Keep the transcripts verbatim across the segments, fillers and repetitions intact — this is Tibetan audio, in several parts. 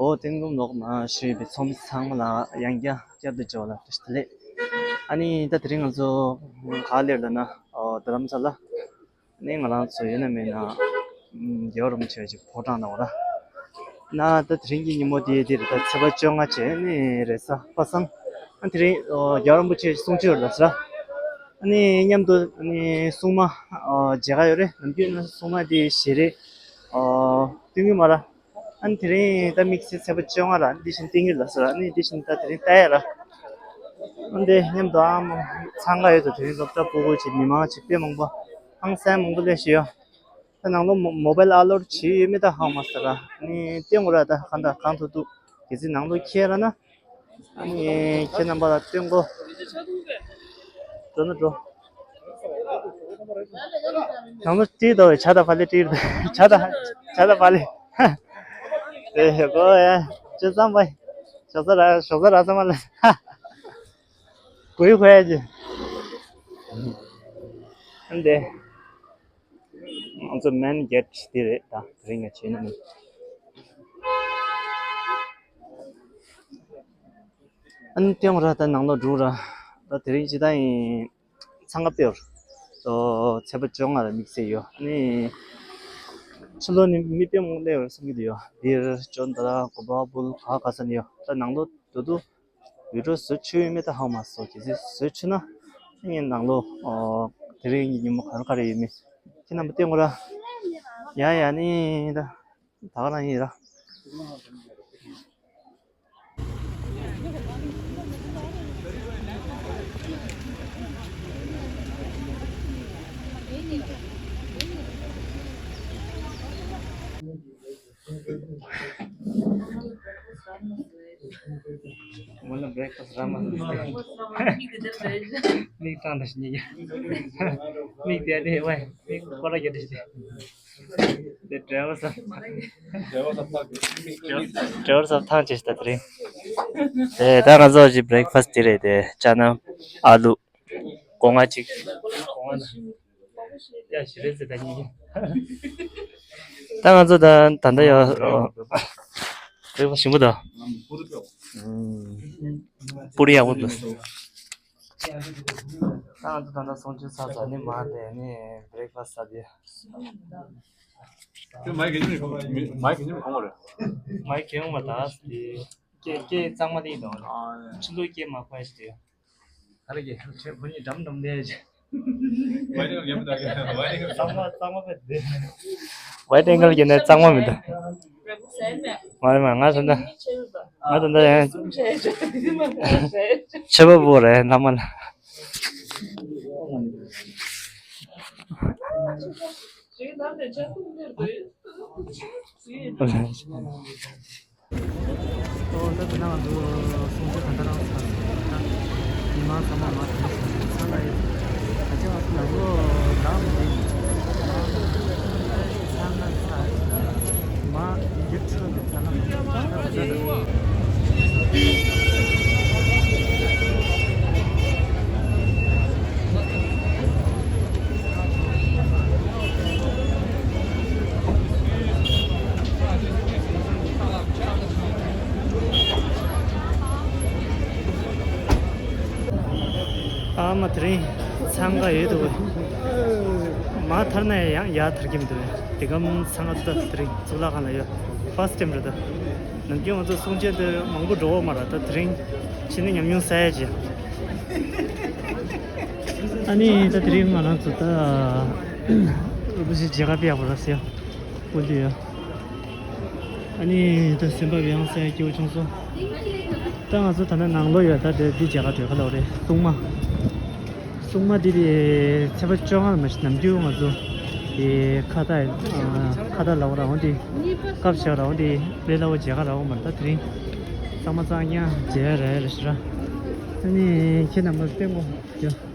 འོ། སྟོན་འབུམ་ལོག་མ་ཞུས་པའི་ཚོགས་མི་ཚང་མ་ལ་ཡང་བསྐྱར་བསྐྱར་དུ་མཇལ་བ་ལ་བཀྲ་ཤིས་བདེ་ལེགས། ཨ་ནི་ད་དེ་རིང་ང་ཚོ་ག་ལེར་ལ་ན། ཨོ། རྡ་རམ་ས་ལ། ཨ་ནི་ང་རང་ཚོ་ཡོད་ན་མེད་ན། ཨམ། རྒྱལ་བ་རིན་པོ་ཆེ་ཅིག་ཕོ་བྲང་ནང་ལ། ན་ད་དེ་རིང་གི་ཉིན་མོ་དེ་དེ་རེད། ད་ཚེས་པ་བཅོ་ལྔ་བྱས་ནི་རེས་གཟའ་པ་སངས། ཨ། དེ་རིང་། ཨོ། རྒྱལ་བ་རིན་པོ་ཆེ་གསུང་ཆོས་ཡོད་ལ་ཟེར། ཨ་ནི་མཉམ་དུ་ཨ་ནི་སྲུང་མ། ཨོ། མཇལ་ཁ་ཡོད་རེད། ནམ་རྒྱུན་ན་སྲུང་མ་དེ་ཞལ་རས། ཨོ། སྟོན་གྱི་མ་རེད། ཨ་ནི་དེ་རིང་ད་དམིགས་བསལ་ཚེས་པ་བཅོ་ལྔ་ལ་འདི་བཞིན་སྟོན་གྱི་ལ་ཟེར། ཨ་ནི་འདི་བཞིན་ད་དེ་རིང་ལྟ་ཡ་ལ། ཨ་ནི་དེ་མཉམ་དུ་ཨ་མ་འཚང་ཁ་ཡོད་དོ། དེ་རིང་སློབ་གྲྭ་ཕྲུ་གུ་ཅིག་མི་མང་ཅིག་དཔེ་མང་པོ། ཧང་སང་མང་པོ་སླེབས་ཤི་ཡོད། ད་ནང་ལོགས་མོ་མོ་བལ་ཨ་ལོ་བྱེད་ཡོད་མེད་ད་ཧ་མ་སོང་ར། ཨ་ནི་སྟོན་དགོས་ར། ད་གང་ད་གང་ཐུབ་ཐུབ་གལ་སྲིད་ནང་ལོགས་ཁྱེར་ར་ན། ཨ་ནི་ཁྱེད་རྣམ་པ་ལ་སྟོན་གོ། འགྲོ་ན་འགྲོ། ནང་ལོགས་བྲིས་འདུག་བས། བྱ་དང་པ་ལེ་བྲིས་འདུག་བྱ་དང་བྱ་དང་པ་ལེ། དེ་གོ་ཡ། ཅི་ཙམ་པ། ཞོགས་ས་ར་ཞོགས་ས་ར་ཙམ་པ་ལ། གོ་ཡི་གོ་ཡ་ཅི། ཨ་ནི་དེ། ང་ཚོ་མེན་གེ་ཊི་འདི་རེད། ད་དེ་རིང་ང་བྱས་ན་ནི། ཨ་ནི་སྟོན་ར། ད་ནང་ལོགས་འགྲོ་ར། ད་དེ་རིང་ཅི་ད་ཡིན། འཚང་ཁ་དཔེ་ཡོད། ཨོ། ཚེས་པ་བཅོ་ལྔ་ལ་དམིགས་བསལ་ཡོད། ཨ་ནི་ཕྱི་ལོགས་ནས་མི་དཔེ་མང་སླེབས་ཡོད་བསམ་གྱི་འདུག་ཡོད། འདིར་ཅོན་ཏ་ར་གོ་པ་པུལ་ག་ག་ས་ནས་ཡོད། ད་ནང་ལོགས་དུ་དུ། བི་ཌི་ཡོ་བཟོ་ཆོག་ཡོད་མེད་ད་ཧ་མ་སོང་། གལ་སྲིད་བཟོ་ཆོག་ན་ངས་ནང་ལོགས། ཨོ། དེ་རིང་གི་ཉིན་མོ་ག་རེ་ག་རེ་ཡོད་མེད་ཁྱེད་རྣམ་པ་སྟོན་དགོས་ར། ཡ་ཡ་ནི་ད་ད་ག་རང་ཡིན་ར། ང་ལ་བྷི་རེག་ཕ་སི་རག་མ་སོང་། མིག་གཙང་དང་ཞིག་ཉིད་ཀྱི། མིག་དེ་དེ་ཝའི་མིག་ཀོ་ར་རྒྱ་དེ་ཞིག་དེ། འདྲེ་བ་སམ། འདྲེ་བ་སམ་ཐག་ཅེས་ད་དེ་རིང་། དེ་ད་ང་ཚོ་ཅི་བྷི་རེག་ཕ་སི་དེ་རེད། དེ་ཅ་ན་ཨ་ལུ། སྒོ་ང་གཅིག་ཡ་ཞི་རེད་ཟེར་ད་གཉིས། ད་ང་ཚོ་ད་ད་ལྟ་ཡ། བྷི་རེག་ཕ་སི་ཞིམ་པོ་འདུག་པུ་རི་ཡག་པོ་འདུག་ད་ང་ཚོ་ད་ལྟ་གསུང་ཆོས་ཚར་ཚར་ནི་མ་དེ་ནི་བྷི་རེག་ཕ་སི་ཟ་དེ། ཁྱོད་མའི་གེ་ཉིམ་མའི་གེ་ཉིམ་གོང་བ་རེད། མའི་གེ་ཉིམ་མ་ད་དེ་སྐད་སྐད་གཙང་མ་དེ་ཡིན་དང་། ཕྱི་ལོགས་སྐད་མ་གོ་ཡ་ཞིག་དེ། ག་རེ་གི་ཁྱོད་ཁོ་གཉིས་འགྲམ་འགྲམ་ལས་ཀྱི། ཝའི་ཏི་ཨེང་གལ་གྱི་ནས་གཙང་མ་མི་འདུག་མ་རེད་མ་ང་ད་ལྟ་ང་ད་ལྟ་ཡང་ཆེ་བ་པོ་རེད་ལྷ་མ་ལ། ཨོ། ད་དེ་ན་ང་ཚོ་གསུང་ཆོས་ག་འདྲ་རང་ཚར་སོང་། ད་མི་མང་ཚང་མ་མར་ཐོན་སོང་། ཚང་མ་ཡོད། ད་ཆ་ང་ཚོ་ནང་ལོགས་ལངས་མི་འདུག་ཚང་མ་ཚར་སོང་། མར་འདིར་ཚུར་འདུག་ཚང་མ་ཚར་སོང་། ཨ་མ་དེ་རིང་འཚང་ཁ་ཡོད་འདུག་མར་ཐར་ན་ཡང་ཡར་ཐར་གྱི་མི་འདུག་དེ་གམ་འཚང་ཁ་འདུག་ད་དེ་རིང་གཙུག་ལག་ཁང་ལ་ཡོད། ཕར་སི་ཊི་ཊེམ་རེད་ད། ནམ་རྒྱུན་ང་ཚོ་གསུང་ཆོས་འདི་མང་པོ་འགྲོ་བ་མ་རེད། ད་དེ་རིང་ཕྱིན་ནས་ཉམས་མྱོང་བསགས་ཡ་བྱས། ཨ་ནི་ད་དེ་རིང་ང་རང་ཚོ་ད་རུ་བུ་ཞིག་མཇལ་ཁ་ཕེབས་ཡག་པོ་ར་ཟེར་ཡ་འོ་འདི་ཡོད། ཨ་ནི་ད་སེམས་པ་ཡང་སེ་སྐྱིད་པོ་བྱུང་སོང་། ད་ང་ཚོ་ད་ནང་ནང་ལོགས་ཡོད། ད་དེ་འདི་མཇལ་ཁ་དེ་ག་ལ་རེད། སྲུང་མ། སྲུང་མ་འདི་དེ་ཚེས་པ་བཅོ་ལྔ་ལ་མ་གཞི་ནམ་རྒྱུན་ང་ཚོ་དེ་ཁ་བཏགས་ཁ་བཏགས་ལ་འོ་ར་འོ་འདི་སྐབས་ཤིག་ར་འོ་འདི་ལས་སླ་བོ་མཇལ་ཁ་ར་འོ་མ་རེད། ད་དེ་རིང་གཙང་མ་གཙང་རྐྱང་མཇལ་ར་རེད་ཤི་ར། ཨ་ནི་ཁྱེད་རྣམ་པ་སྟོན་གོ་ཡ།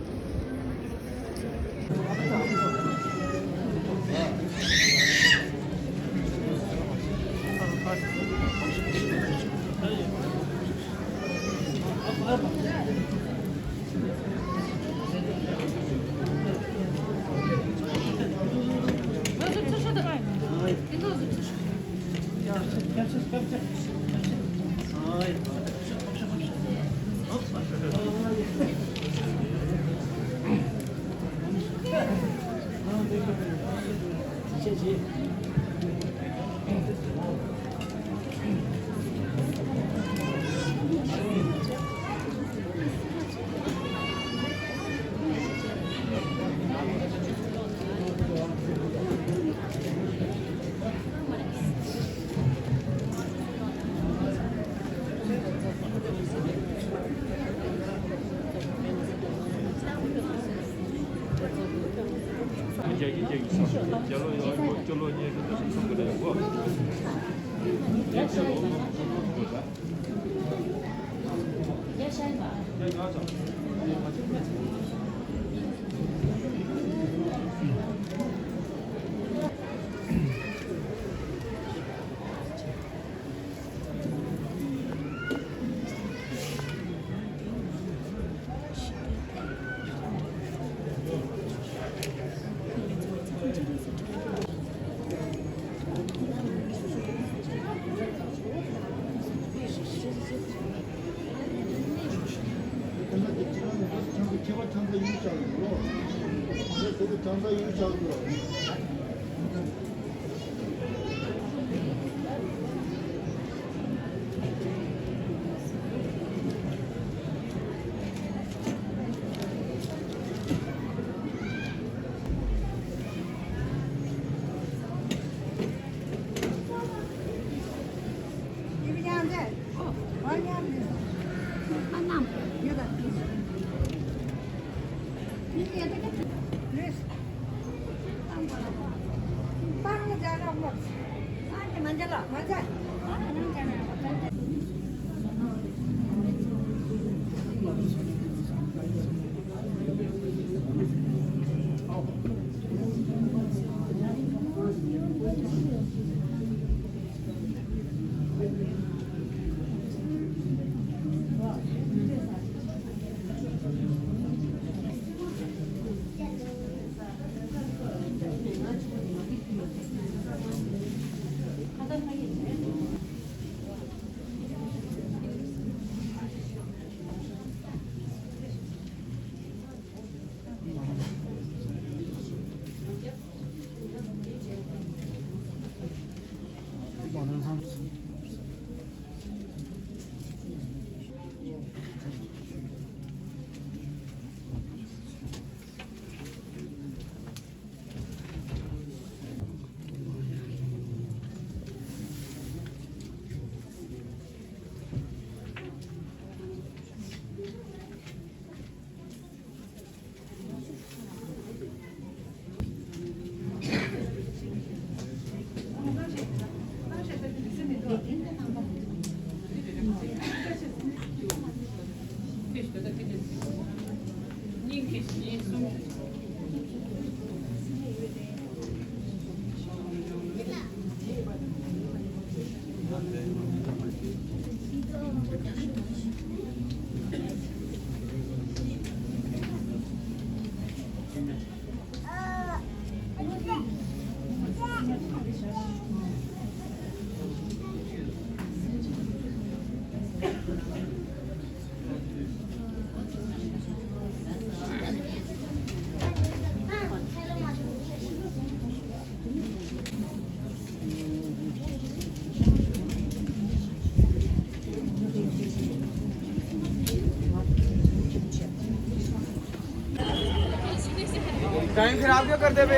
टाइम खराब क्यों करते पे?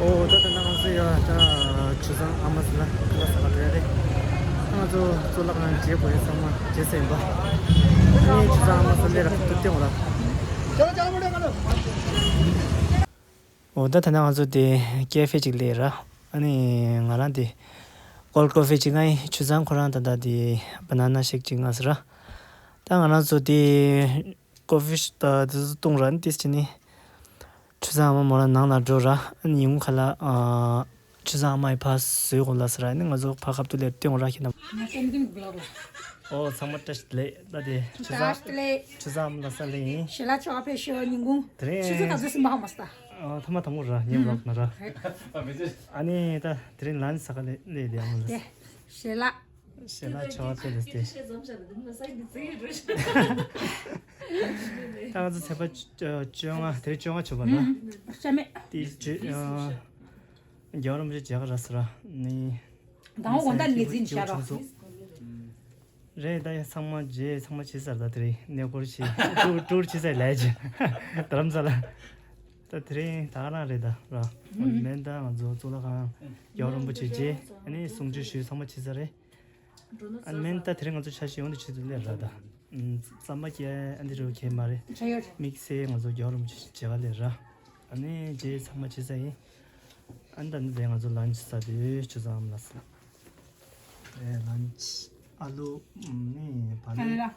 ཨོ། ད་ལྟ་ང་ཚོ་ཡ་ད་ཆུ་བཟང་ཨ་མ་ཟེར་ལ་ཁ་ལག་ཟ་ག་འགྲོ་ཡ་རེད། ང་ཚོ་གཙུག་ལག་ཁང་མཇལ་དགོས་ཡ་ཚང་མ་མཇལ་ཟིན་པ། ཨ་ནི་ཆུ་བཟང་ཨ་མ་ཟེར་ལས་ར་ཏུ་ཏེ་འོ་ལ། ཨོ། ད་ད་ལྟ་ང་ཚོ་དེ་ཀེ་ཧྥེ་ཅིག་སླེབས་ར། ཨ་ནི་ང་རང་དེ་ཀོལ་ཀོ་ཧྥེ་ཅིག་ང་ཡི་ཆུ་བཟང་ཁོ་རང་ད་ལྟ་དེ་བ་ན་ན་ཤེག་ཅིག་ང་ཟེར་ར། ད་ང་རང་ཚོ་དེ་ཀོ་ཧྥེ་ད་དེ་ཚོ་བཏུང་ར། ཨ་ནི་དེ་ཕྱི་ནི་ཆུ་བཟང་ཨ་མ་མོ་རང་ནང་ལ་འགྲོ་ར། ཨ་ནི་ཉིན་གུང་ཁ་ལ་ཨ་ཆུ་བཟང་ཨ་མ་ཡི་ཕ་བཟོས་གོ་ལ་ཟེར་ར། ཨ་ནི་ང་ཚོ་ཕ་ཁབ་ཏུ་ལས་བཏུང་ར་ཁྱེད་ན། ཨོ། ཚང་མ་བཀྲ་ཤིས་བདེ་ལེགས། ད་དེ་ཆུ་བཟང་ཆུ་བཟང་ཨ་མ་ལ་ས་ལེ་ཡིན། ཞེ་ལ་ཆོག་ཕེ་ཤོ་ཉིན་གུང་ཆུ་ཚོད་ག་ཚོད་སིམ་པ་ཧ་མ་སྟ། ཨ་ཐ་མ་དང་པོ་ར་ཉིན་ལོག་ན་ར། ཨ་ནི་ད་དེ་རིང་ལན་ས་ག་ལེ་ལེ་ལེ་ཨང་ལ། ཞེ་ལ། ཞེ་ལ་ཆོ་ཚེ་ལ་སྟེ། ད་ང་ཚོ་ཚེས་པ་བཅོ་ལྔ་དེ་རིང་བཅོ་ལྔ་ཆོ་པ་ར། ཤ་མེད། དེ་བཅོ་རྒྱལ་བ་རིན་པོ་ཆེ་མཇལ་ག་ར་ས་ར་ནི། དང་པོ་དགོང་དག་ནས་འཛིན་བྱ་རོགས། རེད་ད་ཡ་ཚང་མ་རྗེས་ཚང་མ་བྱེད་ཚར། ད་དེ་རིང་གནས་སྐོར་བྱེད་ཊུར་ཊུར་བྱེད་ཚར་ལས་ཀྱི་རྡ་རམ་ས་ལ། ད་དེ་རིང་ད་ག་རང་རེད་ད་ར། མེན་ད་ང་ཚོ་གཙུག་ལག་ཁང་རྒྱལ་བ་རིན་པོ་ཆེ་རྗེས་ཨ་ནི་གསུང་ཆོས་ཞུས་ཚང་མ་བྱེད་ཚར་རེད། ཨ་ནི་མེན་ད་དེ་རིང་ང་ཚོ་ཆ་ཤས་ཡོང་དུ་བྱེད་དུ་སླེབས་ར་ད། རྩམ་པ་ཀྱི་ཨ་འདི་རུ་ཁྱེད་མ་རེད། དམིགས་བསལ་ང་ཚོ་རྒྱལ་བ་རིན་པོ་ཆེ་མཇལ་ག་སླེབས་ར། ཨ་ནི་རྗེས་ཚང་མ་བྱེད་ཚར་ཡིན། ཨ་ནི་ད་ནི་ང་ཚོ་ལན་ཆི་ས་དེ་ཆུ་ཚང་ལ་ས། ཨེ་ལན་ཆི་ཨ་ལུ་ནི་བ་ལི། ཀ་རེ་ལ།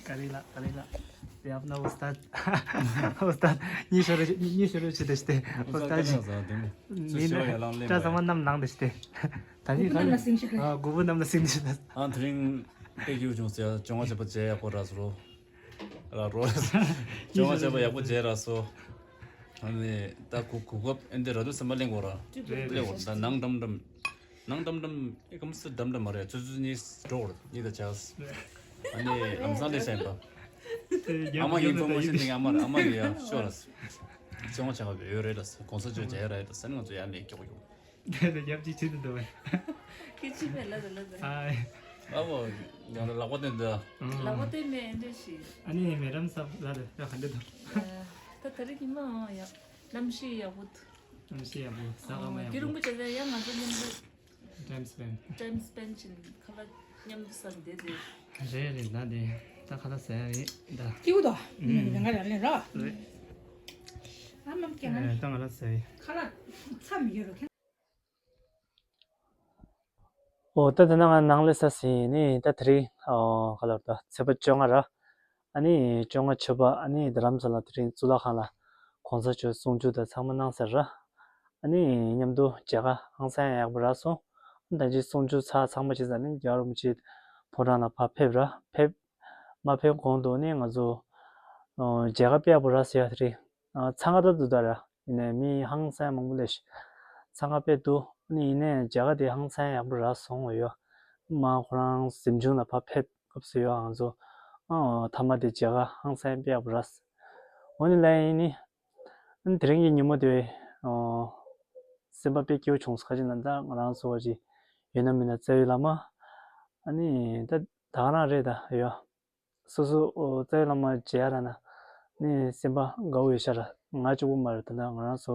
ཀ་རེ་ལ། ཀ་རེ་ལ། དེ་ཨབ་ན་ཨུ་སྟཱད། ཨུ་སྟཱད། ཉི་ཤོ་རེ་ཉི་ཤོ་རེ་ཆི་དེ་སྟེ། ཨུ་སྟཱད་ཇི། ནི་ནི་ཏྲ་ཚང་མ་ནམ་ནང་དེ་སྟེ། ད་ནི་ད་ནི་ཨ་དགུ་བུ་ནམ་ལ་སིང་ཞིག་ཨ་དགུ་བུ་ནམ་ལ་སིང་ཞིག་ཨ་དེ་རིང་དཔེ་སྐྱིད་པོ་བྱུང་ཟེར། བཅོ་ལྔ་བྱས་པ་མཇལ་ཡག་པོ་རག་སོང་། ར་རོ། བཅོ་ལྔ་བྱས་པ་ཡག་པོ་མཇལ་རག་སོང་། ཨ་ནི་ད་གོ་གོ་སྐབས་ཨེ་འདི་ར་དུ་སེམས་པ་གླེང་དགོས་ར། གླེང་དགོས་ད་ནང་འགྲམ་འགྲམ། ནང་འགྲམ་འགྲམ་ཨེ་ཀམ་སི་འགྲམ་འགྲམ་མ་རེད། ཆུ་ཚོད་གཉིས་འགྲོ་བར་གཉིས་དང་ཆགས། ཨ་ནི་ལམ་སང་ལས་བྱས་པ། ཨ་མ་གི་ཨིན་ཕོར་མེ་ཤན་དེ་ཨ་མ་ར་ཨ་མ་གི་ཡ་ཤོ་ར། བཅོ་ལྔ་བྱས་པ་ཡོད་རེད་ལ་གོང་ས་མཆོག་མཇལ་ར་ཡོད་ད་ཟེར་ནས་ང་ཚོ་ཡར་ལས་མགྱོགས་མགྱོགས། དེ་ལ་རྒྱབ་ཅིག་བྱེད་དུ་འདུག་བས། ཁྱེད་ཅི་མེད་ལ་ད་ལ་ད། ཨ་ཨ་བོ། ཡང་ན་ལག་པ་སྟོན་ད། ལག་པ་སྟོན་མེད་ཨེ་འདྲ་ཞིག་ཨ་ནི་མེ་རམ་ས་ལ་ད་ཡ་ག་འདྲ་འདུག་ད་ད་རེས་ཀྱི་མ་ཡ། གནམ་གཤིས་ཡག་པོ་འདུག་གནམ་གཤིས་ཡག་པོ་ས་ག་མ་ཡག་རྒྱུ་རིང་པོ་པོ་བྱས་ད་ཡ་ང་ཚོ་མཉམ་དུ། ཊའིམ་སི་པེན། ཊའིམ་སི་པེན་བྱེད་ཁ་ལག་མཉམ་དུ་ཟ་བསྡད་དེ། རེད་རེད་ད་དེ་ད་ཁ་ལག་ཟ་ཡ་རེད་ད། སྐྱིད་པོ་འདུག་ཨུམ། ཡང་ང་རང་ལེན་རོགས། རེད། ཨ་མམ་སྐྱེ་ང་ཨེ་ད་ང་ལ་ཟ་ཡི། ཁ་ལག་མཚམས་ཡོད་རོགས། ཨོ་ད་དེ་ན་ང་ནང་ལས་ས་ཟིན་ནི་ད་དེ་རིང་ཨོ་ག་ལབ་ད་ཚེས་པ་བཅོ་ལྔ་ར། ཨ་ནི་བཅོ་ལྔ་ཆོ་པ་ཨ་ནི་རྡ་རམ་ས་ལ་དེ་རིང་གཙུག་ལག་ཁང་ལ་གོང་ས་མཆོག་གསུང་ཆོས་དང་ཚང་མ་གནང་ཚར་ར། ཨ་ནི་མཉམ་དུ་མཇལ་ཁ་ཧང་སང་ཡག་པོ་རག་སོང་། ཨ་ནི་ད་ཅི་གསུང་ཆོས་ཚར་ཚང་མ་བྱས་ཙང་ནི་རྒྱལ་བ་རིན་པོ་ཆེ་ཕོ་བྲང་ལ་ཕར་ཕེབས་ར་ཕེབས། མ་ཕེབས་གོང་དུ་ནི་ང་ཚོ་ཨོ་མཇལ་ཁ་དཔེ་ཡག་པོ་རག་སོང་ཡ། དེ་རིང་ཨ་འཚང་ཁ་ད་འདུག་ད་ར། ཡིན་ནའི་མི་ཧང་སང་མང་པོ་སླེབས་ཤག་འཚང་ཁ་དཔེ་འདུག་ཨ་ནི་ཡིན་ནའི་མཇལ་ཁ་དེ་ཧང་སང་ཡག་པོ་རག་སོང་བ་ཡོད། མ་ཁོ་རང་གཟིམ་ཆུང་ལ་ཕར་ཕེབས་སྐབས་སུ་ཡོད་ང་ཚོ་ཨ་མཐའ་མ་དེ་མཇལ་ཁ་ཧང་སང་དཔེ་ཡག་པོ་རག་འོ་ནི་ལ་ཡིན་ནི། ཨ་ནི་དེ་རིང་གི་ཉིན་མོ་དེ་ཨ་སེམས་པ་དཔེ་སྐྱིད་པོ་བྱུང་སོང་། ཁ་ཅིག་ན་ད་ང་རང་ཚོ་བ་ཅིག་ཡོད་ན་མིན་ན་རྩ་བའི་བླ་མ་ཨ་ནི་ད་ད་ག་རང་རེད་ད་ཡོད། སོ་སོ་ཨོ་རྩ་བའི་བླ་མ་མཇལ་ཡ་ར་ན་ནི་སེམས་པ་དགའ་བོ་ཡོད་ཤག་ར། ང་གཅིག་པོ་མ་རེད། ད་ང་རང་ཚོ་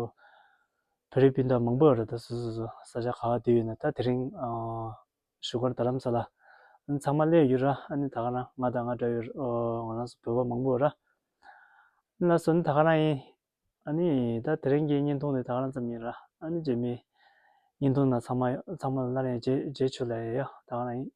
བོད་རིགས་སྤུན་ཟླ་མང་པོ་ཡོད་རེད། ད་སོ་སོ་སོ་ས་ཆ་ག་བ་བསྡད་ཡོད་ན་ད་དེ་རིང་ཨ་བཞུགས་སྒར་རྡ་རམ་ས་ལ་ཚང་མ་སླེབས་ཡོད་ར། ཨ་ནི་ད་ག་རང་ང་དང་ང་འདྲ་ཡོད་ཨོ་ང་རང་ཚོ་བོད་པ་མང་པོ་ཡོད་ར། ལགས་སོ་ནི་ད་ག་རང་ཡིན། ཨ་ནི་ད་དེ་རིང་གི་བརྙན་ཐུང་དེ་ད་ག་རང་ཙམ་ཡིན་ར། ཨ་ནི་རྗེས་མའི་བརྙན་ཐུང་ནང་ཚང་མ་ཚང་མ་ལ་སླར་ཡང་མཇལ་མཇལ་ཆོག་ལ་ཡ་ཡ་ད་ག་རང་ཡིན།